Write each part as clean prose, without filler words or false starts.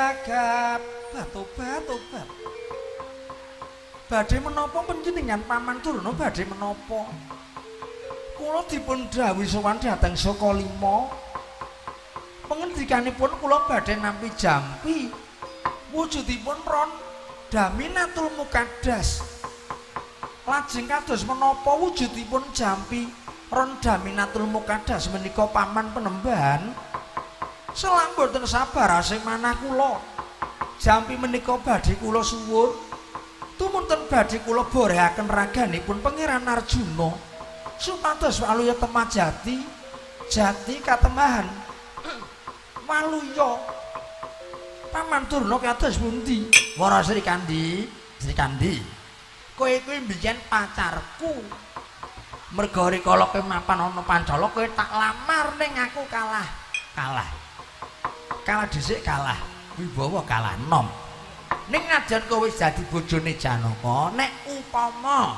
gagap. Tobat tobat. Badhe menapa panjenengan Paman Durna badhe menapa? Kula dipun dhawuhi sowan dhateng Saka Lima. Pengendikanipun kula badhe nampi jampi. Wujudipun ron Daminatul Mukaddas. Lajeng kados menapa wujudipun jampi ron Daminatul Mukaddas menika Paman Penembahan? Selak mboten sabar asing manah kula. Jampi menika badhe kula suwun. Tumunten badhe kula borehaken raganipun Pangeran Arjuna supados waluya temah jati jati katemahan waluya. Paman Durna kados pundi? Wara Srikandhi, Srikandhi, kowe kuwi mbiyen pacarku. Merga rikala kowe mapan ana Pancala kowe tak lamar ning aku kalah. Kalah. Kalah dhisik kalah, wibawa kalah nom. Ning najan kowe wis dadi bojone Janaka, nek upama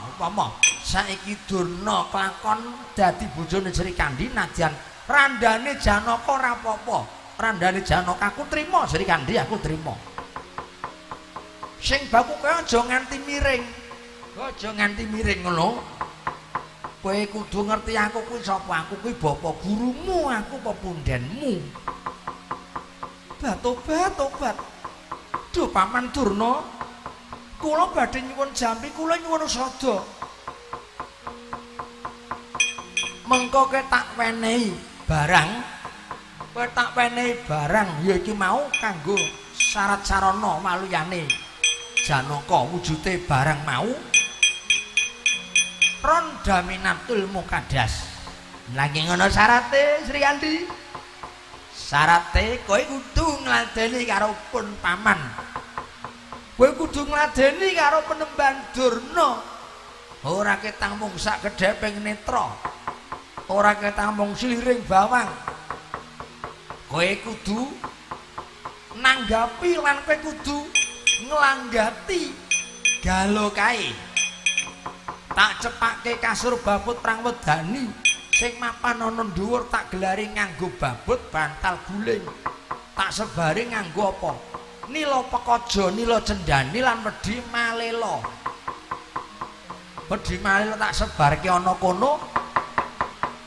saiki Durna klakon dadi bojone Srikandhi najan randane Janaka ora apa-apa. Randane Janaka aku trima, Srikandhi aku trima. Sing baku kowe aja nganti miring. Aja nganti miring ngono. Kowe kudu ngerti aku kuwi sapa, aku kuwi bapa gurumu, aku pepundhenmu. Tobat tobat. Duh Paman Durna, kula badhe nyuwun jampi, kula nyuwun sada. Mengko kowe tak wenehi barang, kowe tak wenehi barang ya iki mau kanggo syarat sarana waluyane Janaka wujude barang mau ron Daminatul Mukaddas. Lagi ngono syarate Srikandhi. Syarate kowe kudu ngladeni karo pun paman. Kowe kudu ngladeni karo Penembahan Durna. Ora ketang mung sak kedheping netra. Ora ketang mung sliring bawang. Kowe kudu nanggapi lan kowe kudu nglanggati galo kae. Tak cepake kasur babut prang wedani. Sing mapan ana dhuwur tak gelari nganggo babut bantal guling. Tak sebari nganggo apa? Nila pekaja, nila cendani lan wedhi malela. Wedhi malela tak sebarke ana kono.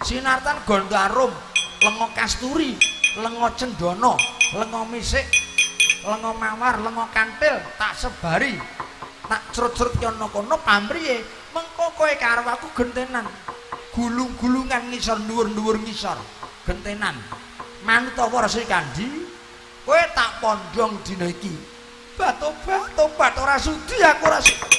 Sinartan gondo arum, lenga kasturi, lenga cendana, lenga misik, lenga mawar, lenga kantil tak sebari. Tak crut-crutke ana kono pamriye mengko kowe karo aku gentenan. Gulung-gulungan ngisor dhuwur-dhuwur ngisor gentenan. Manut apa Srikandhi? Kowe tak pondhong dina iki. Tobat tobat ora sudi aku ora sudi.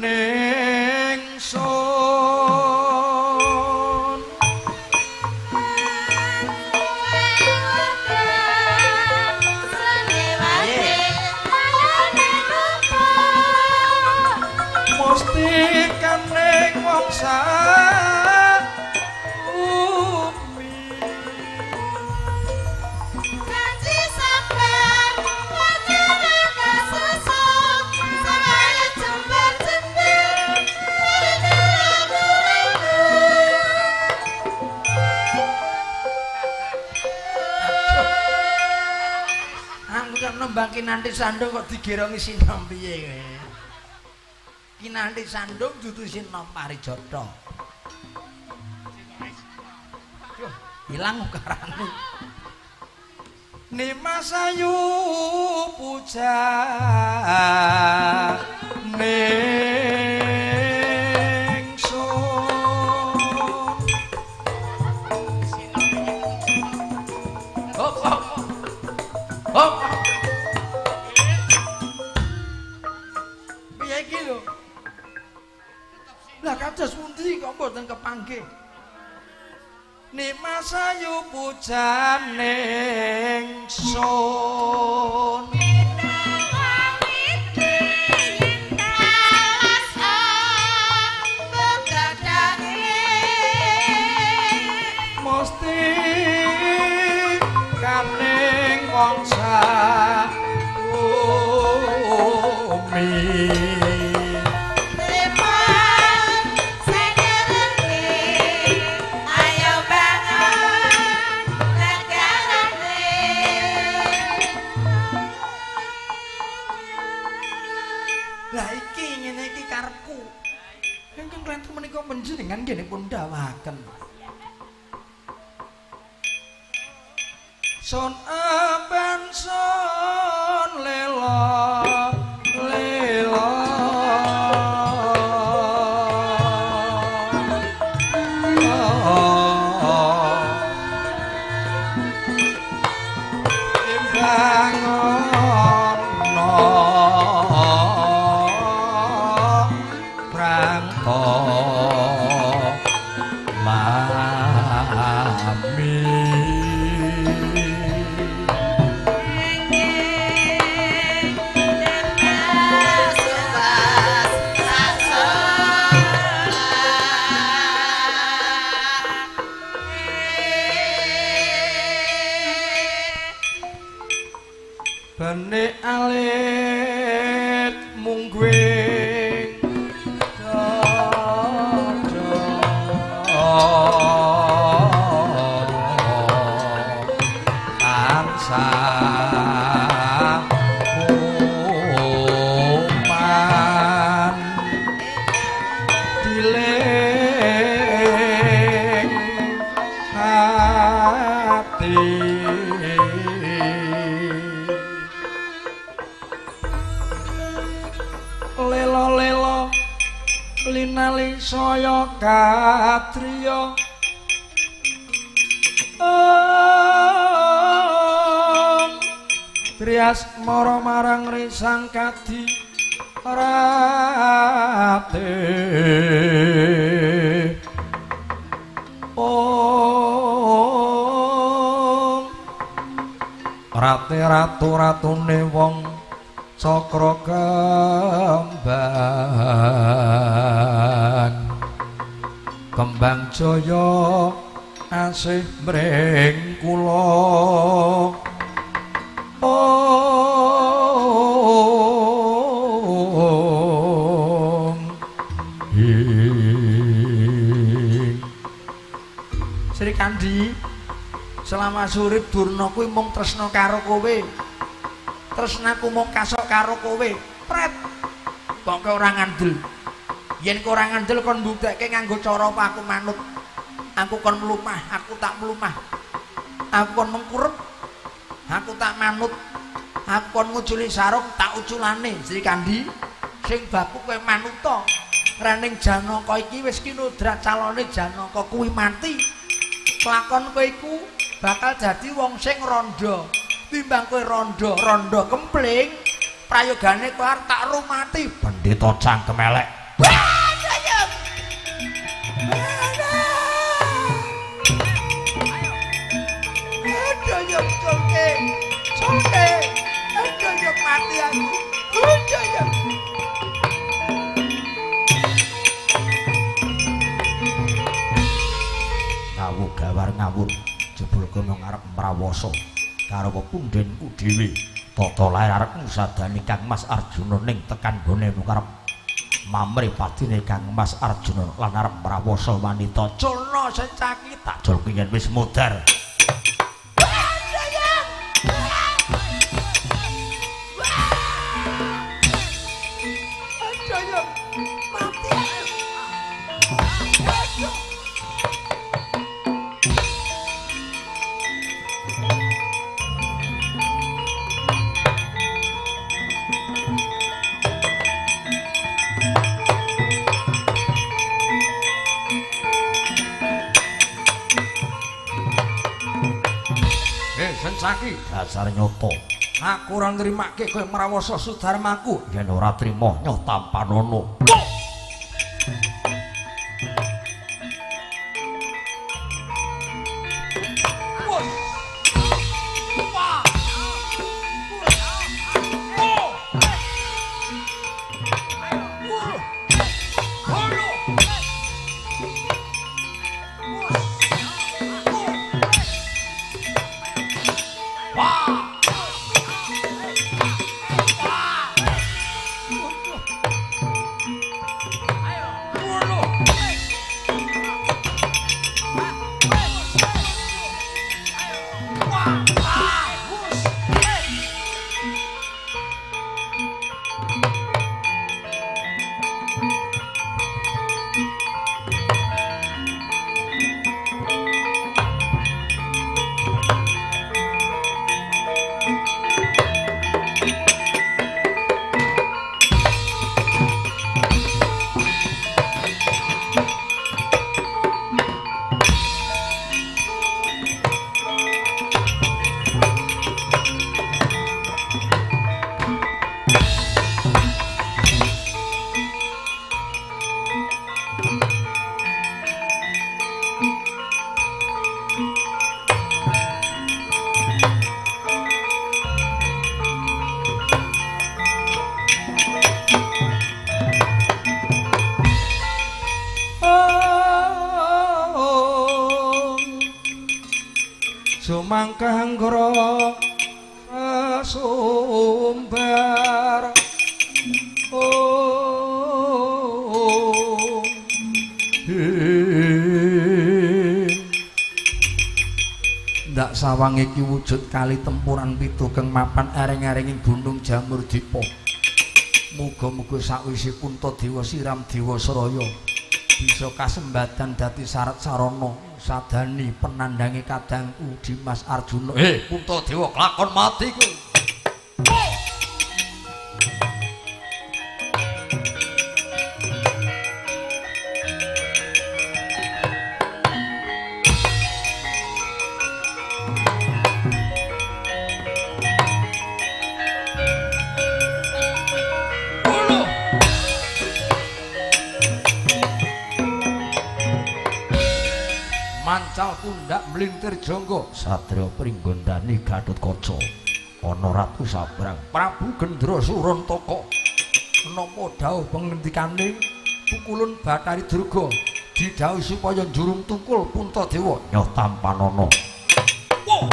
Ning sun mesti kaning wong sak bumi. Janji sabar nembang Kinanti Sandung kok digerongi sinom piye kowe? Kinanti Sandung dudu sinom Parijata. Duh, ilang ukarane. Nimas ayu puja ning sun. Hop hop. Hop. Piye iki lho? Lah kados pundi kok mboten kepanggih? Nimas ayu pujaning sun. Ingkang klentu menika panjenengan nggih pun dawuhaken. Son amben son lela lela timbang ana prangta mami. Benik alit mungguing dada tansah kuman diling hati. Lela-lela linali saya katriya trias mara marang risang kadi rate. Om rate ratu ratune wong cakra kembang kembang jaya asih mring kula. Om ing Sri Kandi, selama surip Durna kuwi mung tresna karo kowe. Tresnaku mung kasok karo kowe. Pret. Kok kowe ora ngandel. Yen kowe ora ngandel kon mbuktekke nganggo cara apa aku manut. Aku kon mlumah, aku tak mlumah. Aku kon mengkurep, aku tak manut. Aku kon nguculi sarung, tak uculane. Sri Kandi, sing baku kowe manuta. Rening Janaka iki wis kinodrat calone Janaka kuwi mati. Lakon kowe iku bakal dadi wong sing rondo. Timbang kowe rondo, rondo kempling, prayogane kowe arep tak rumati. Pendeta cangkem elek. Wah, sayang. Aduh, yo colke. Colke. Aduh, yo mati aku. Aduh, yo. Ngawur gawar ngawur, jebul kowe mung arep mrawasa karo pepundhenku dhewe. Tata lair arep ngusadani Kang Mas Arjuna ning tekan gone mung arep mamri padine Kang Mas Arjuna lan arep mrawasa wanita. Culna secaki tak julke yen wis modar. Sensaki dasar nyoto. Aku ora nrimake kowe mrawasa sudarmaku. Yen ora trima nyoh tampanono. Sumangkang grasa sumbar. Oh, ndak sawang iki wujud kali tempuran pitu kang mapan ereng-erenging gunung Jamur Dipa. Muga-muga sakwise Puntadewa siram Dewasraya bisa kasembatan dadi syarat sarana sadani penandange kadangku Dimas Arjuna. Puntadewa kelakon mati kowe. Mancal pundak mlintir jangga Satria Pringgondani Gatotkaca ana Ratu Sabrang Prabu Gendra Surantaka. Napa dawuh pengendikane pukulun Bathari Durga didhawuhi supaya njurung tungkul Puntadewa nyoh tampanana. Wah.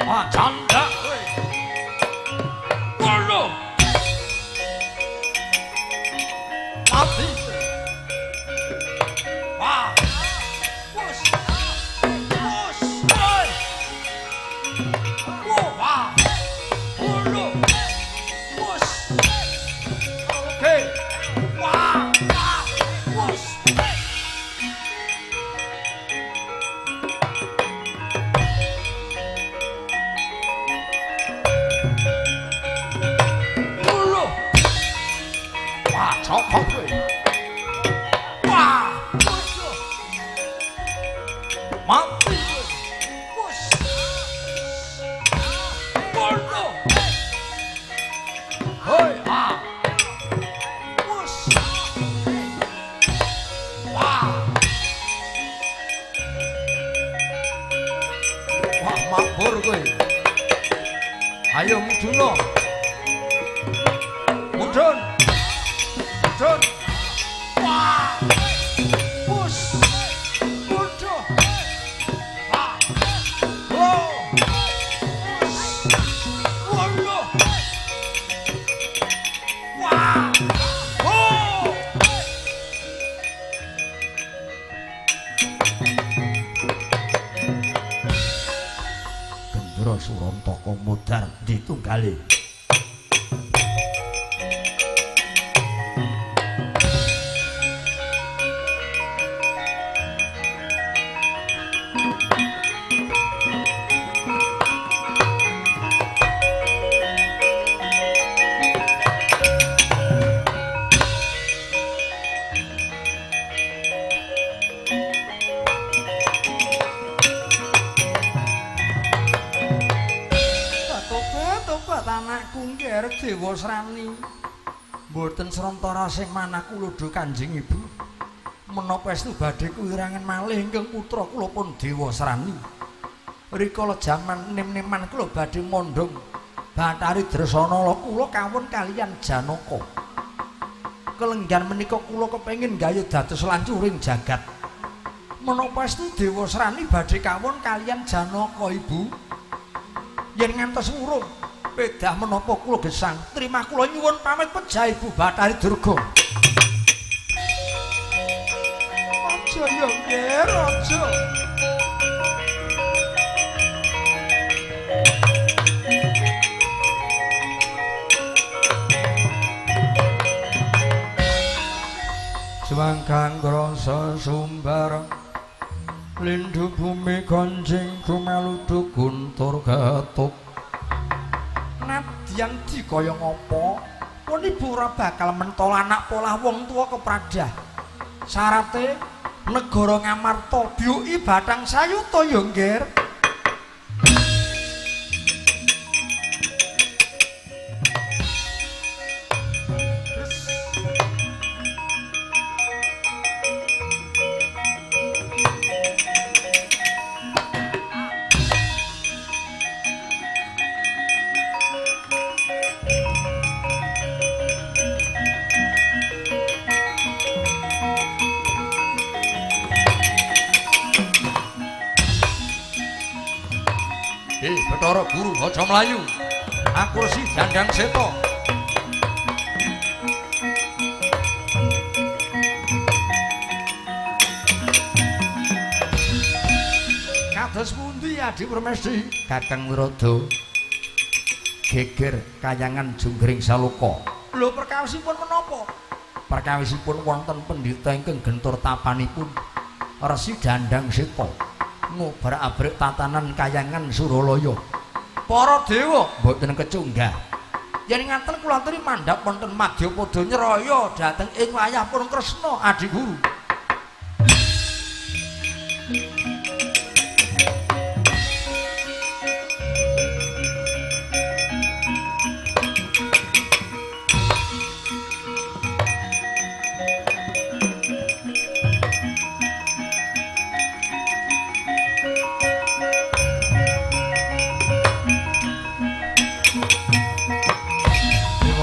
Wah, canda kowe. Waduh. Mati. Wah. Wus. Wus. Oi. Wah. Waduh. Wus. Oke. Wah. Wus. Waduh. Wah, cokok kowe. Wah. Mati. Wus. Waduh. Hoi, ah. Wus. Wah. Wah, mabur kowe. Ayo mudhun. Mudhun. Mudhun. Wah. Wus. Mudhun. Wah. Oh. Wus. Waduh. Wah. Oh. Gendra Surantaka modar ditunggale. Tobat anakku ngger Dewasrani. Mboten srantara sing manah kula Kanjeng Ibu. Menapa estu badhe kuwirangan malih ingkang putra kula pun Dewasrani. Rikala jaman nem-neman kula badhe mondhong Bathari Dresanala kula kawon kaliyan Janaka. Kelenggan menika kula kepengin gayuh dados lancuring jagat. Menapa estu Dewasrani badhe kawon kaliyan Janaka Ibu? Yen ngantos wurung pedah menapa kula gesang, trimah kula nyuwun pamit pejah Ibu Bathari Durga. Aja ya nger, aja. Swangkang grasa sumbar lindu bumi gonjing gumaludu guntur getuk. Nadyan dikaya ngapa pun ibu ora bakal mentol anak polah wong tuwa kepradah. Syarate negara Ngamarta biyuki bathang sayuta ya ngger. Bathara Guru aja mlayu. Aku Resi Dandang Seta. Kados pundi Adi Permesti? Kakang Wirada geger kayangan Junggring Saloka. Lho perkawisipun menapa? Perkawisipun wonten pendhita ingkang gentur tapanipun Resi Dandang Seta ngobrak-abrik tatanan kayangan Suralaya. Para dewa mboten kecunggah. Yen ngaten kula aturi mandhap wonten madyapada nyraya dhateng ing wayah pun Kresna Adi Guru.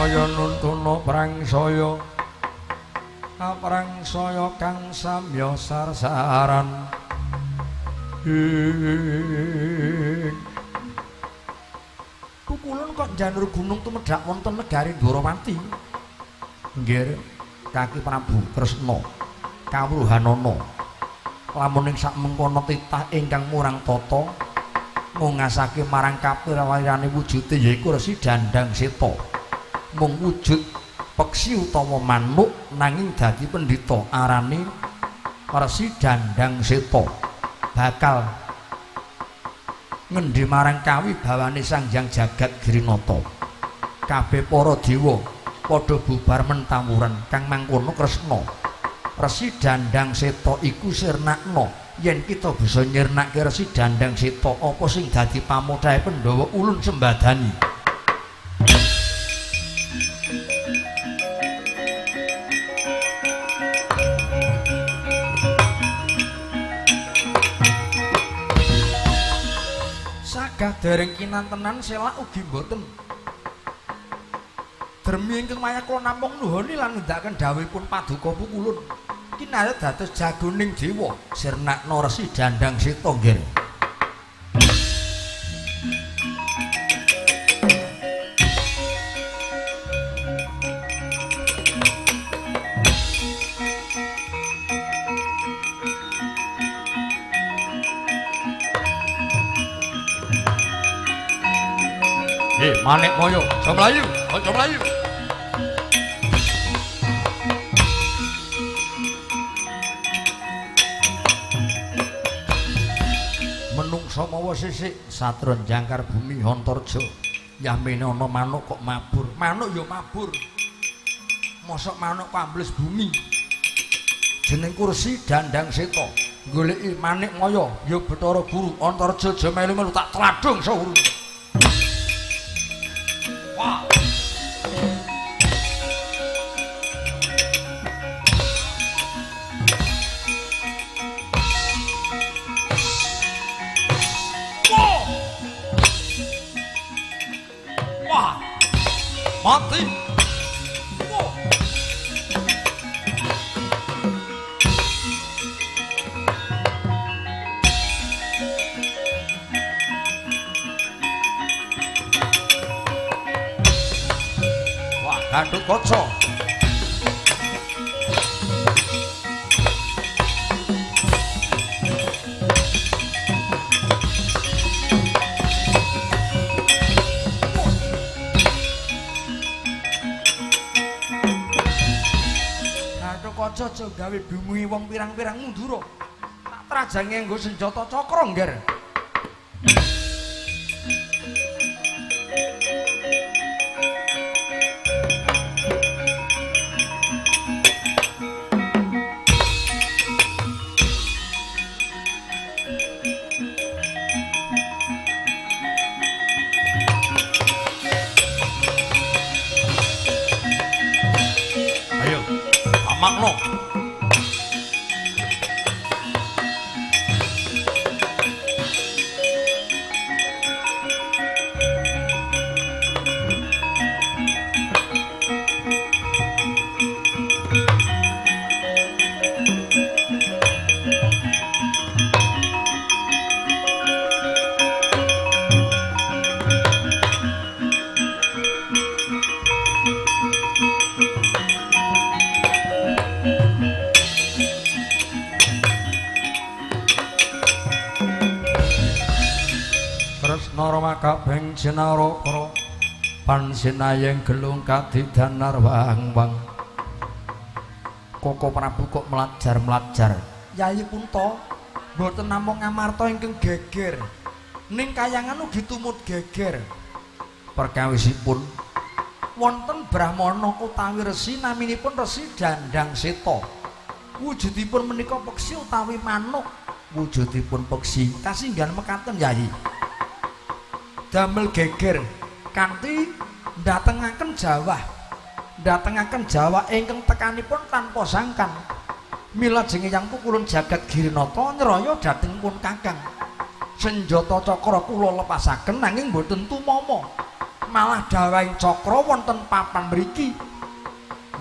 Kaya nuntuna prangsaya aprangsaya kang samya sarsaran ing kukulun kok njanur gunung tumedhak wonten negari Dwarawati. Nggih Kaki Prabu Kresna kawruhanana lamun ing sakmengkono titah ingkang murang tata ngungasake marang kapirawirane wujude yaiku Resi Dandang Seta. Mung wujud peksi utawa manuk nanging dadi pendhita arane Resi Dandang Seta bakal ngendi marang kawibawane Sang Hyang Jagat Girinata. Kabeh para dewa padha bubar mentawuran kang mangkono Kresna. Resi Dandang Seta iku sirnakna yen kita bisa nyirnake Resi Dandang Seta apa sing dadi pamodhae Pandhawa ulun sembadani. Sagah dereng kinantenan selak ugi mboten. Dermi ingkang wayah kula namung nuhoni lan nindakaken dawuhipun paduka pukulun. Kinarya dados jagoning dewa sirnakna Resi Dandang Seta nggih. Manik moyo, aja mlayu, aja mlayu. Menungsa mawa sisik satron jangkar bumi Hantarja. Yamene ana manuk kok mabur. Manuk ya mabur. Mosok manuk kok ambles bumi. Jeneng Kursi Dandang Seta. Goleki Manik Maya ya Bathara Guru Antarja aja melu-melu tak tladung sahur. Wah. Wah. Mati. Wah. Gatot Kaca. Gatot Kaca aja gawe bingungi wong pirang-pirang mundura. Tak trajange nggo senjata cakra, Ngger. Makno. Kakabeng Jinarakara pansinayeng gelung kadidanar wang-wang. Koko Prabu kok melajar-melajar. Yayi Punta mboten namung Ngamarta ingkang geger, ning kayangan ugi tumut geger. Perkawisipun wonten brahmana utawi resi naminipun Resi Dandang Seta. Wujudipun menika peksi utawi manuk. Wujudipun peksi kasinggihan mekaten Yayi. Damel geger kanthi ndatengaken jawah, ndatengaken jawah ingkang tekanipun tanpa sangkan. Mila jeng Eyang Pukulun jagat Girinata nyraya dhateng pun Kakang. Senjata cakra kula lepasaken nanging mboten tumama. Malah dawahing cakra wonten papan mriki.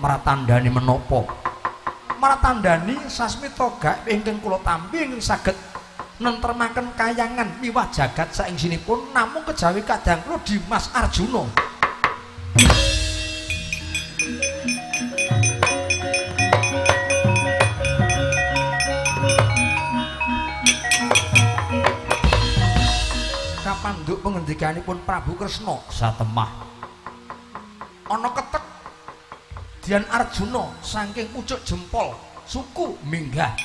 Mratandani menapa? Mratandani sasmita gaib ingkang kula tampi ingkang saged nentremaken kayangan miwah jagat saingsinipun namung kejawi kadang kula Dimas Arjuna. Kapandhuk pengendikanipun Prabu Kresna satemah ana ketek Dian Arjuna saking pucuk jempol suku minggah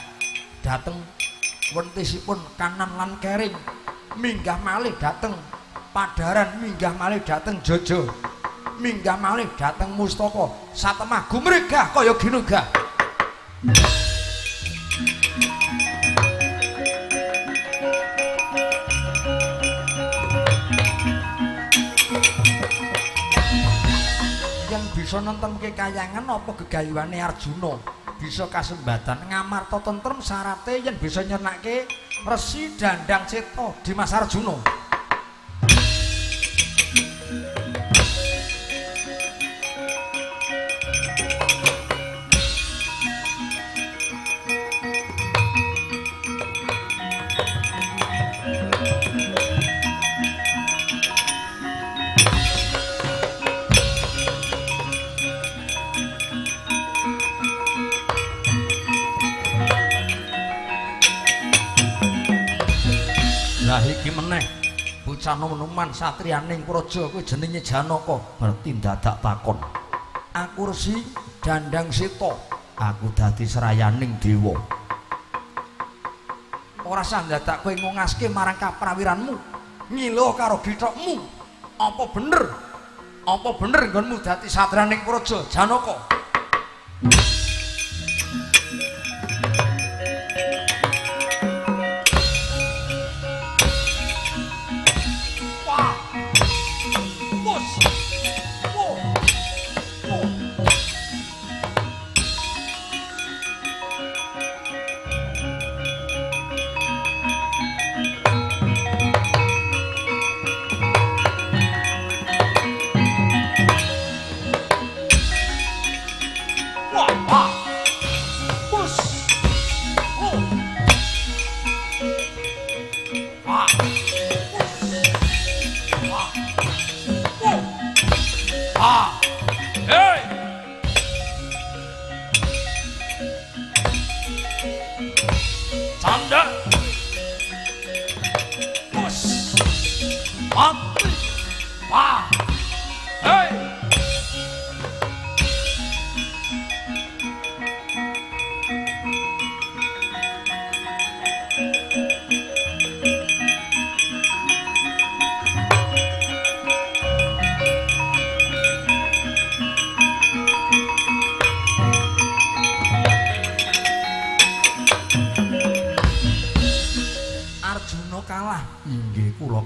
dhateng wentisipun kanan lan kering, minggah malih dhateng padaran, minggah malih dhateng jojo, minggah malih dhateng mustaka. Satemah gumregah kaya ginugah. Yang bisa nentemke kayangan apa gegayuhane Arjuna bisa kasembatan Ngamarta tentrem syarate yen bisa nyenake Resi Dandang Seta Dimas Arjuna. Lah iki meneh bocah nom-noman satriyaning praja kuwi jenenge Janaka. Berarti dadak takon. Aku Resi Dandang Seta, aku dadi serayaning dewa. Ora sah dadak kowe ngungaske marang kaprawiranmu, ngilo karo githokmu. Apa bener? Apa bener nggonmu dadi satriyaning praja Janaka?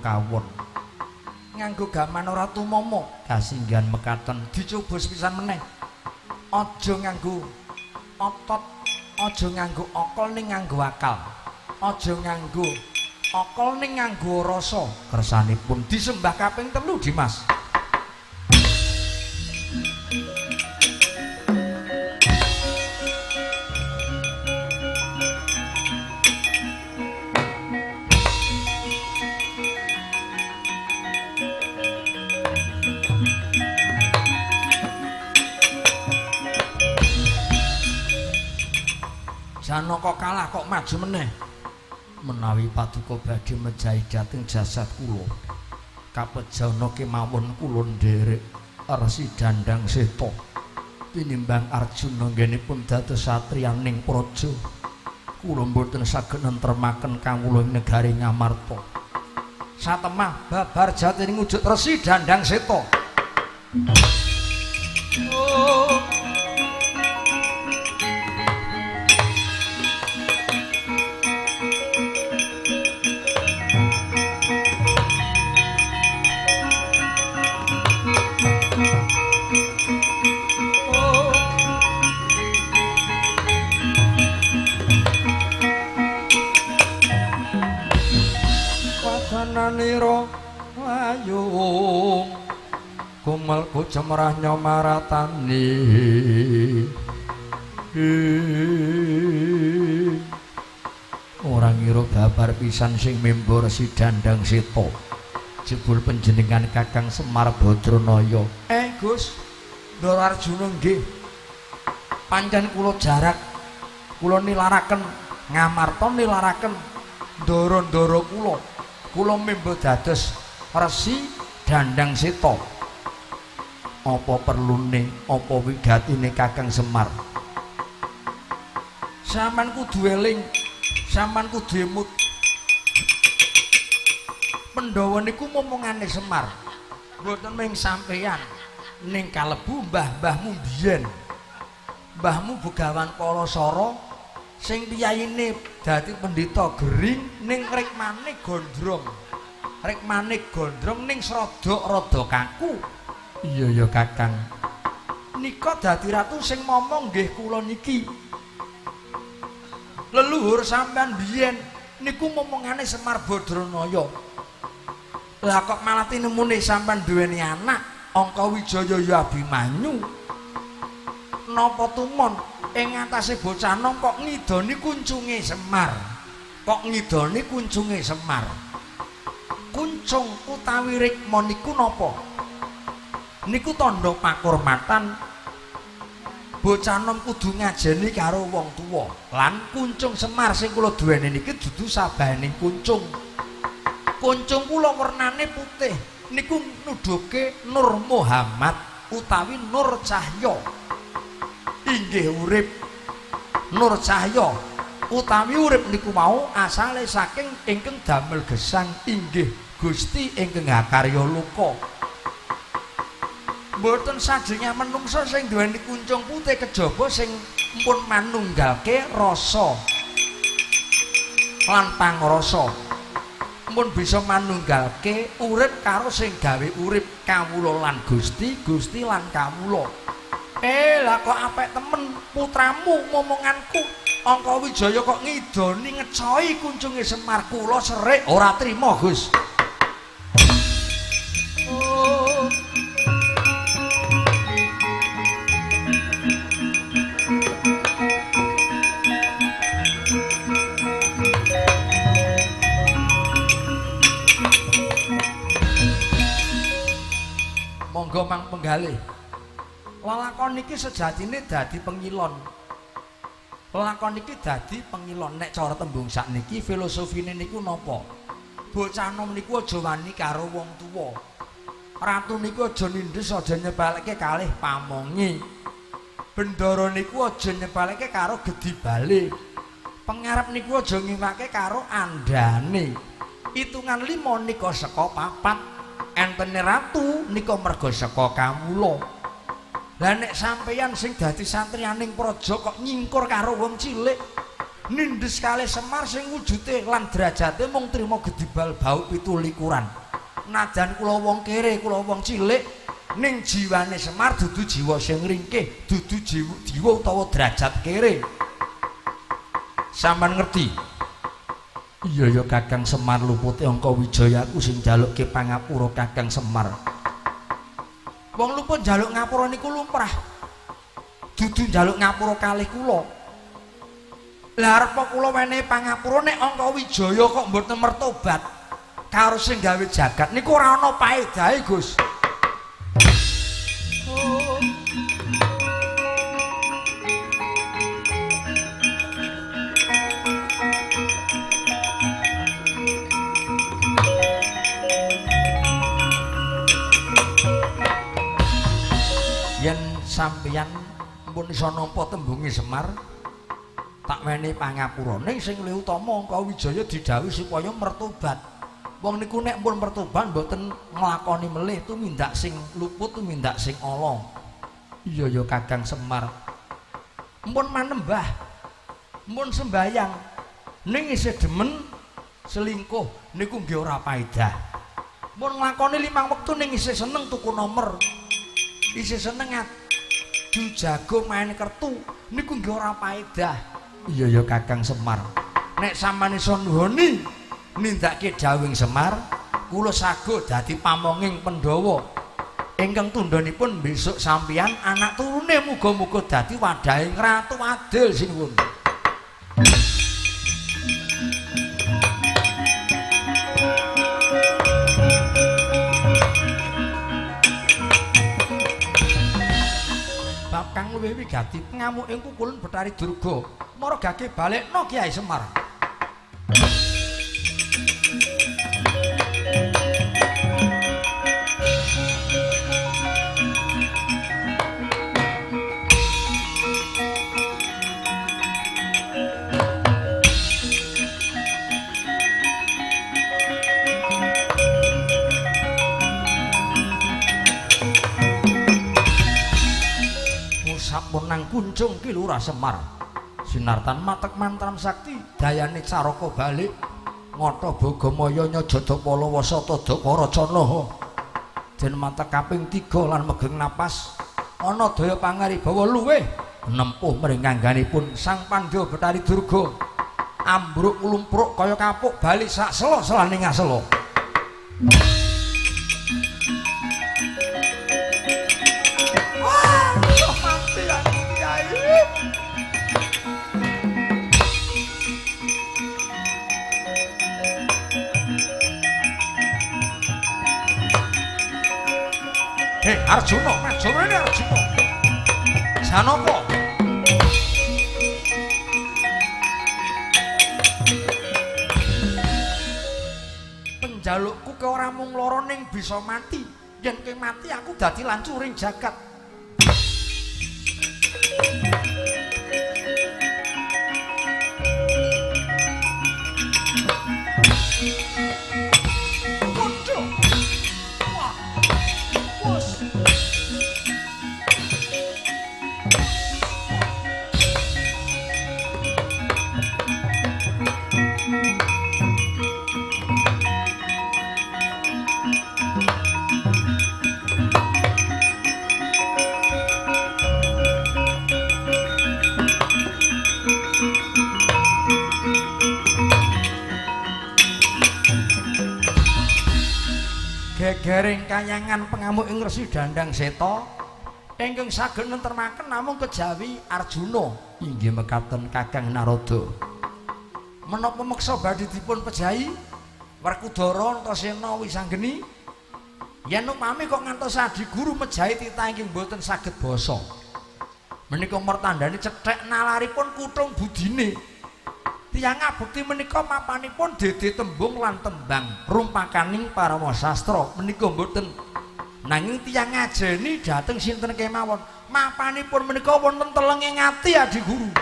Kawon nganggo gaman ora tumama kasinggihan mekaten dicoba sepisan meneh. Aja nganggo otot, aja nganggo akal ning nganggo akal, aja nganggo akal ning nganggo rasa. Kersanipun disembah kaping 3 Dimas. Janaka kalah kok maju meneh. Menawi paduka badhe mejahi dhateng jasad kula, Kapejana kemawon kula nderek Resi Dandang Seta tinimbang Arjuna nggenipun dados satriyaning praja. Kula mboten saged nentremaken kawula ing negari Ngamarta. Satemah babar jatining wujud Resi Dandang Seta. Oh. Wadananira layung kumel kucemrah nyomaratani. Ora ngira babar pisan sing membo Resi Dandang Seta. Jebul panjenengan Kakang Semar Badranaya. Gus, Ndara Arjuna nggih. Pancen kula jarak, kula nilaraken Ngamarta nilaraken ndara-ndara kula. Kula membo dados Resi Dandang Seta. Apa perlune, apa wigatine Kakang Semar? Sampeyan kudu eling, sampeyan kudu emut. Pandhawa niku momongane Semar. Mboten mung sampeyan, ning kalebu mbah-mbahmu biyen. Mbahmu Begawan Parasara sing piyayine dadi pendhita gering ning rikmane gondrong. Rikmane gondrong ning sradok rada kaku. Iya ya Kakang. Nika dadi ratu sing momong nggih kula niki. Leluhur sampean biyen niku momongane Semar Badranaya. Lah kok malah tinemune sampean duweni anak Angka Wijaya ya Abimanyu. Napa tumon ing atase bocah nom kok ngidoni kuncunge Semar. Kok ngidoni kuncunge Semar. Kuncung utawi rikma niku napa? Niku tandha pakurmatan bocah nom kudu ngajeni karo wong tuwa. Lan kuncung Semar sing kula duweni niki dudu sabaning kuncung. Kuncung kula wernane putih niku nuduhke Nur Muhammad utawi Nur Cahya. Inggih urip Nur Cahya utawi urip niku mau asale saking ingkang damel gesang inggih Gusti ingkang hakarya loka. Mboten sajengah menungsa sing duweni kuncung putih kejaba sing mpun manunggalke rasa lan pangrasa. Mpun bisa manunggalke urip karo sing gawe urip kawula lan Gusti, Gusti lan kawula. Lah kok apik temen putramu momonganku Angka Wijaya kok ngidoni ngecoi kuncunge Semar. Kula serik ora trima, Gus. Oh. Monggo mang penggalih. Lelakon niki sejatine dadi pengilon. Lelakon niki dadi pengilon. Nek cara tembung sakniki filosofine niku napa? Bocah nom niku aja wani karo wong tuwa. Ratu niku aja nindhes, aja nyepeleke kalih pamongi. Bendara niku aja nyepeleke karo gedibale. Pengarep niku aja ngiwake karo andane. Hitungan 5 nika saka 4. Entene ratu nika merga saka kawula. Lah nek sampeyan sing dadi santriyaning praja kok nyingkur karo wong cilik, nindes kalih Semar sing wujude lan derajate mung trima gedibal bau 27. Najan kula wong kere, kula wong cilik, ning jiwane Semar dudu jiwa sing ringkih, dudu jiwa utawa derajat kere. Sampeyan ngerti? Iya ya Kakang Semar lupute Angka Wijaya aku sing njalukke pangapura Kakang Semar. Wong luput njaluk ngapura niku lumrah. Dudu njaluk ngapura kalih kula. Lah arep kula wenehi pangapura nek Angka Wijaya kok mboten mertobat karo sing gawe jagat niku ora ana paedahe, Gus. Oh. sampeyan pun iso nampa tembunge Semar, tak wenehi pangapura. Ning sing luwih utama Angka Wijaya didhawuhi supaya mertobat. Wong niku nek pun mertobat mboten nglakoni melih tumindak sing luput, tumindak sing ala. Iya ya Kakang Semar. Mpun manembah, mpun sembayang, ning isih demen selingkuh niku nggih ora paedah. Mpun nglakoni 5 wektu ning isih seneng tuku nomor, isih seneng adu jago main kertu niku nggih ora paedah. Iya ya Kakang Semar. Nek sampeyan iso nuhoni nindakake dawuhing Semar, kula sago dadi pamonging Pandhawa. Ingkang tundhonipun besok sampeyan anak turune muga-muga dadi wadhahing Ratu Adil sinuwun. Bab kang luwih wigati pengamuking pukulun Bathari Durga mara gage balekna Kyai Semar. Sampun nang kuncung Ki Lurah Semar. Sinartan matek mantram sakti dayane caraka balik ngata Bogamaya nyajada Palawa sata Paracana. Den matek kaping 3 lan megeng napas ana daya pangaribawa luwih nempuh mring angganipun Sang Pandya Bathari Durga. Ambruk lumpruk kaya kapuk bali sak sela-selane ngasela. Hei Arjuna, maju rene Arjuna. Janaka. Penjalukku ke ora mung lara ning bisa mati. Yen kowe mati aku dadi lancuring jagat. Gegering kayangan pengamuk ing Resi Dandang Seta ingkang saged nentremaken namung kejawi Arjuna. Inggih mekaten Kakang Narada. Menapa meksa badhe dipun pejahi Werkudara Antasena Wisanggeni? Yen upami kok ngantos adi guru mejahi titah ingkang boten saged basa. Menika mertandane cethek nalaripun kutung budine. Tiyang ngabekti menika mapanipun dede tembung lan tembang rumpakaning parama sastra menika mboten, nanging tiyang ngajeni dhateng sinten kemawon mapanipun menika wonten telenging ati adi guru.